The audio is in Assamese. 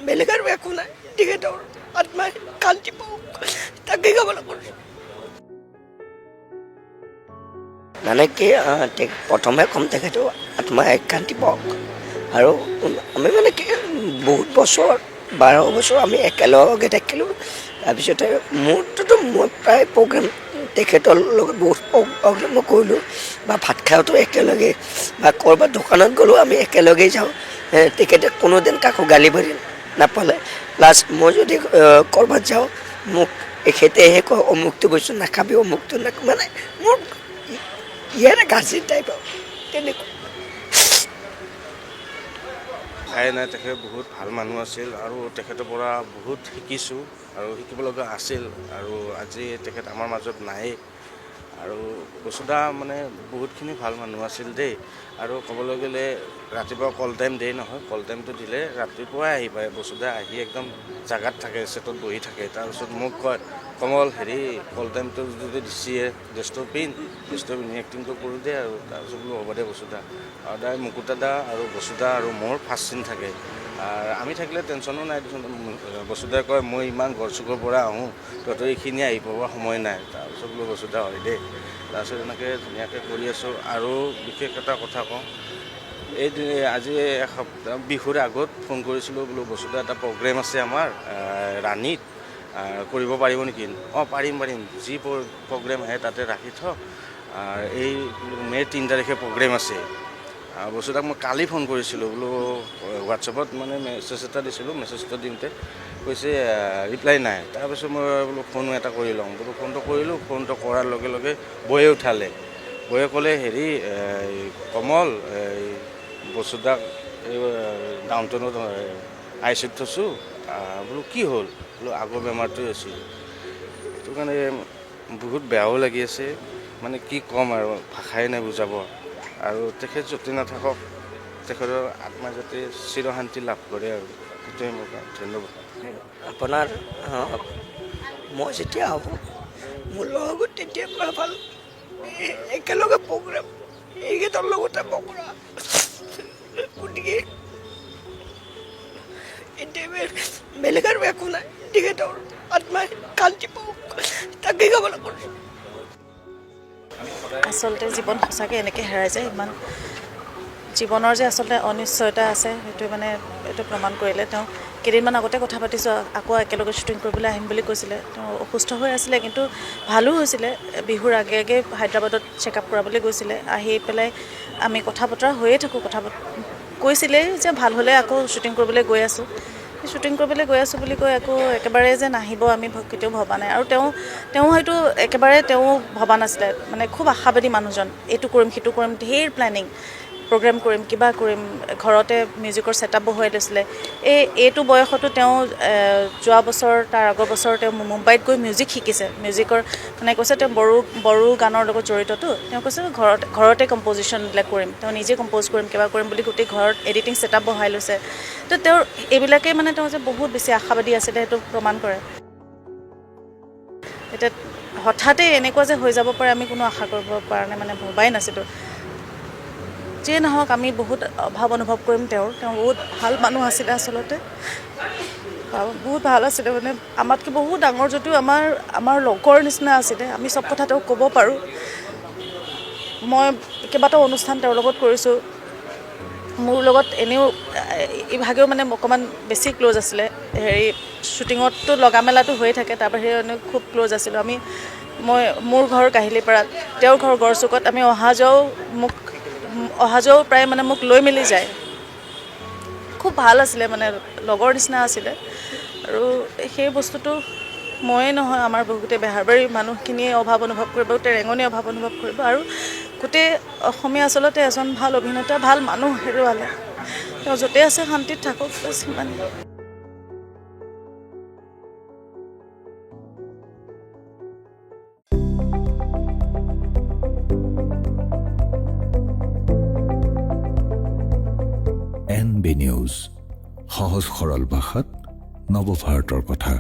বেলেগ আৰু একো নাই। তেখেতৰ আত্মাই শান্তি পাওক, তাকেই কামনা কৰিছোঁ। মানে কি, প্ৰথমে ক'ম তেখেতৰ আত্মাই শান্তি পাওক। আৰু আমি মানে কি, বহুত বছৰ, 12 বছৰ আমি একেলগে থাকিলোঁ। তাৰপিছতে মোৰটোতো মই প্ৰায় প্ৰগ্ৰেম তেখেতৰ লগত বহুত প্ৰগ্ৰেম মই কৰিলোঁ, বা ভাত খাওঁতো একেলগে, বা ক'ৰবাত দোকানত গ'লেও আমি একেলগেই যাওঁ। তেখেতে কোনোদিন কাকো গালি পাৰি নাপালে। প্লাছ মই যদি ক'ৰবাত যাওঁ, মোক এখেতেহে কয়, অমুকটো বস্তু নাখাবি, অমুকটো মানে মোৰ ইয়াৰে গাৰ্জেন টাইপ আৰু তেনেকুৱা। নাই নাই, তেখেত বহুত ভাল মানুহ আছিল আৰু তেখেতৰ পৰা বহুত শিকিছোঁ আৰু শিকিব লগা আছিল। আৰু আজি তেখেত আমাৰ মাজত নায়েই। আৰু বসুদা মানে বহুতখিনি ভাল মানুহ আছিল দেই। আৰু ক'বলৈ গ'লে ৰাতিপুৱা কল টাইম দিয়ে নহয়, কল টাইমটো দিলে ৰাতিপুৱাই আহি পায় বসুদা। আহি একদম জাগাত থাকে, ছেটত বহি থাকে। তাৰপিছত মোক কয়, "কমল, হেৰি কল টাইমটো যদি দিছিয়ে, ড্ৰেছটো পিন্ধ, ড্ৰেছটো পিন্ধি এক্টিংটো কৰোঁ দে।" আৰু তাৰপিছত বোলো, "হ'ব দে বসুদা।" সদায় মুকুতা দা আৰু বসুদা আৰু মোৰ ফাৰ্ষ্ট চিন থাকে। আৰু আমি থাকিলে টেনশ্যনো নাই দেচোন। বসুদাই কয়, "মই ইমান গড়চুকৰ পৰা আহোঁ, তহঁতৰ এইখিনি আহি পাব সময় নাই।" তাৰপিছত বোলো, "বসুদা, হয় দেই।" তাৰপিছত এনেকৈ ধুনীয়াকৈ কৰি আছোঁ। আৰু বিশেষ এটা কথা কওঁ, এই আজি এসপ্তাহ বিহুৰ আগত ফোন কৰিছিলোঁ, বোলো, "বসুদা, এটা প্ৰগ্ৰেম আছে আমাৰ ৰাণীত, কৰিব পাৰিব নেকি?" "অঁ, পাৰিম পাৰিম, যি প্ৰগ্ৰেম আহে তাতে ৰাখি থ। এই মে'ৰ 3 তাৰিখে প্ৰগ্ৰেম আছে।" বসুদাক মই কালি ফোন কৰিছিলোঁ, বোলো হোৱাটছএপত মানে মেছেজ এটা দিছিলোঁ। মেছেজটো দিওঁতে কৈছে ৰিপ্লাই নাই। তাৰপিছত মই বোলো ফোন এটা কৰি লওঁ। বোলো ফোনটো কৰিলোঁ। ফোনটো কৰাৰ লগে লগে বৌয়ে উঠালে। বৌয়ে ক'লে, "হেৰি এই, কমল, এই বসুদাক এই ডাউনটাউনত আই চিত থৈছোঁ।" বোলো, "কি হ'ল?" বোলো, "আগৰ বেমাৰটোৱে আছিল।" সেইটো কাৰণে বহুত বেয়াও লাগি আছে। মানে কি ক'ম আৰু, ভাষাই নাই বুজাব। আৰু তেখেত য'তে নাথাকক, তেখেতৰ আত্মা যাতে চিৰশান্তি লাভ কৰে আৰু সেইটোৱে মোৰ কাৰণে। ধন্যবাদ। আপোনাৰ মই যেতিয়া আহোঁ, মোৰ লগত তেতিয়াৰ পৰা ভাল, একেলগে প্ৰগ্ৰেম এইকেইটাৰ লগতে মই কৰা। গতিকে এতিয়া বেলেগ আৰু একো নাই। তেখেতৰ আত্মাই শান্তি পাওক, তাকেই কামনা কৰিছোঁ। আচলতে জীৱন সঁচাকৈ এনেকৈ হেৰাই যায়। ইমান জীৱনৰ যে আচলতে অনিশ্চয়তা আছে, সেইটো মানে এইটো প্ৰমাণ কৰিলে। তেওঁ কেইদিনমান আগতে কথা পাতিছোঁ, আকৌ একেলগে শ্বুটিং কৰিবলৈ আহিম বুলি কৈছিলে। তেওঁ অসুস্থ হৈ আছিলে, কিন্তু ভালো হৈছিলে। বিহুৰ আগে আগে হায়দৰাবাদত চেক আপ কৰাবলৈ গৈছিলে। আহি পেলাই আমি কথা বতৰা হৈয়ে থাকোঁ। কথা কৈছিলে যে ভাল হ'লে আকৌ শ্বুটিং কৰিবলৈ গৈ আছোঁ। শ্বুটিং কৰিবলৈ গৈ আছোঁ বুলি কৈ আকৌ একেবাৰে যে নাহিব, আমি কেতিয়াও ভবা নাই। আৰু তেওঁ হয়তো একেবাৰে তেওঁ ভবা নাছিলে। মানে খুব আশাবাদী মানুহজন, এইটো কৰিম, সিটো কৰিম, ঢেৰ প্লেনিং, প্ৰগ্ৰেম কৰিম, কিবা কৰিম। ঘৰতে মিউজিকৰ ছেটআপ বহুৱাই লৈছিলে। এইটো বয়সতো তেওঁ যোৱা বছৰ, তাৰ আগৰ বছৰ তেওঁ মুম্বাইত গৈ মিউজিক শিকিছে। মিউজিকৰ মানে কৈছে, তেওঁ বড়ো বড়ো গানৰ লগত জড়িততো। তেওঁ কৈছে ঘৰতে কম্প'জিশ্যনবিলাক কৰিম, তেওঁ নিজে কম্প'জ কৰিম, কিবা কৰিম বুলি গোটেই ঘৰত এডিটিং ছেটআপ বহাই লৈছে। তো তেওঁৰ এইবিলাকেই মানে তেওঁ যে বহুত বেছি আশাবাদী আছিলে, সেইটো প্ৰমাণ কৰে। এতিয়া হঠাতে এনেকুৱা যে হৈ যাব পাৰে, আমি কোনো আশা কৰিব পৰা নাই, মানে ভবাই নাছিলোঁ। যিয়ে নহওক, আমি বহুত অভাৱ অনুভৱ কৰিম তেওঁৰ। তেওঁ বহুত ভাল মানুহ আছিলে আচলতে, বহুত ভাল আছিলে। মানে আমাতকৈ বহুত ডাঙৰ যদিও আমাৰ আমাৰ লগৰ নিচিনা আছিলে। আমি চব কথা তেওঁক ক'ব পাৰোঁ। মই কেইবাটাও অনুষ্ঠান তেওঁৰ লগত কৰিছোঁ। মোৰ লগত এনেও ইভাগেও মানে অকণমান বেছি ক্ল'জ আছিলে। হেৰি শ্বুটিঙততো লগা মেলাটো হৈয়ে থাকে, তাৰ বাহিৰে এনেও খুব ক্ল'জ আছিলোঁ আমি। মই মোৰ ঘৰ কাহিলীপাৰাত, তেওঁৰ ঘৰ গড়চুকত। আমি অহা যোৱাও, মোক অহা যোৱাও প্ৰায় মানে মোক লৈ মেলি যায়। খুব ভাল আছিলে, মানে লগৰ নিচিনা আছিলে। আৰু সেই বস্তুটো ময়ে নহয়, আমাৰ গোটেই বেহাৰবাৰীৰ মানুহখিনিয়ে অভাৱ অনুভৱ কৰিব, গোটেই ৰেঙনি অভাৱ অনুভৱ কৰিব আৰু গোটেই অসমীয়া। আচলতে এজন ভাল অভিনেতা, ভাল মানুহ হেৰুৱালে। তেওঁ য'তে আছে শান্তিত থাকক, বাছ সিমানেই। এন বি নিউজ, সহজ সৰল ভাষাত নৱভাৰতৰ কথা।